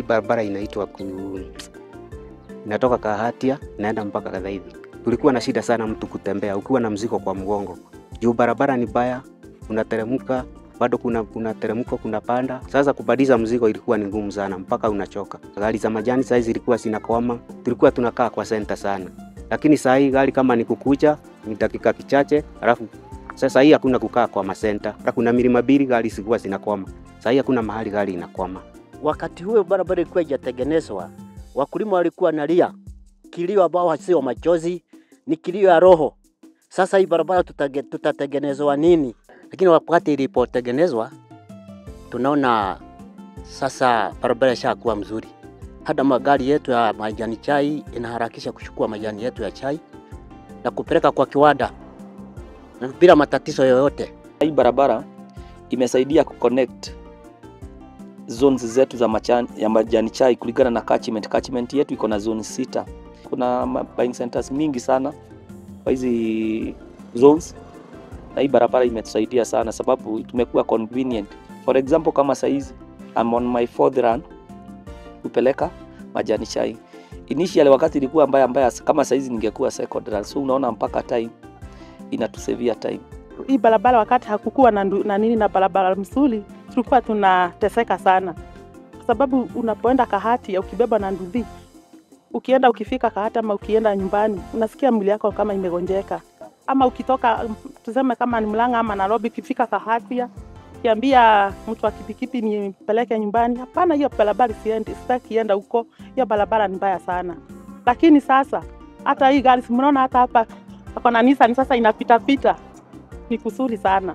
Hii barabara inaitwa inatoka Kahatia naenda mpaka Kathaithi. Tulikuwa na shida sana mtu kutembea ukiwa na mzigo kwa mgongo. Juu barabara ni baya, unateremka, bado kuna teremko, kuna panda. Sasa kubadilisha mzigo ilikuwa ni ngumu sana mpaka unachoka. Gari za majani saizi zilikuwa zinakwama, tulikuwa tunakaa kwa senta sana. Lakini saa hii gari kama ni kukuja ni dakika kichache, alafu sasa hii hakuna kukaa kwa masenta. Kuna milima mbili gari zilikuwa zinakwama. Sasa hii hakuna mahali gari inakwama. Wakati huo barabara ilikuwa haijatengenezwa, wakulima walikuwa nalia kilio ambao sio machozi, ni kilio ya roho. Sasa hii barabara tutatengenezwa nini? Lakini wakati ilipotengenezwa, tunaona sasa barabara ishakuwa mzuri. Hata magari yetu ya majani chai inaharakisha kuchukua majani yetu ya chai na kupeleka kwa kiwanda bila matatizo yoyote. Hii barabara imesaidia kuconnect zones zetu za ya majani chai kulingana na catchment. Catchment yetu iko na zone 6. Kuna buying centers mingi sana kwa hizi zones, na hii barabara imetusaidia sana sababu tumekuwa convenient. For example, kama saizi I'm on my 4th run kupeleka majani chai. Initially wakati ilikuwa mbaya kama saizi ningekuwa second run. So unaona mpaka time inatusevia time. Hii barabara wakati hakukuwa na nini na barabara mzuri, tulikuwa tunateseka sana. Kwa sababu unapoenda Kahati ukibeba na nduthi, ukienda ukifika Kahati ama ukienda nyumbani, unasikia mwili yako kama imegonjeka. Ama ukitoka tuseme kama ni Murang'a ama Nairobi, ukifika Kahati ukiambia mtu wa pikipiki nipeleke nyumbani, hapana, hiyo barabara siendi, sitaki enda huko, hiyo barabara ni mbaya sana. Lakini sasa hata hii gari mnaona hata hapa kuna Nissan sasa inapita pita, ni kuzuri sana.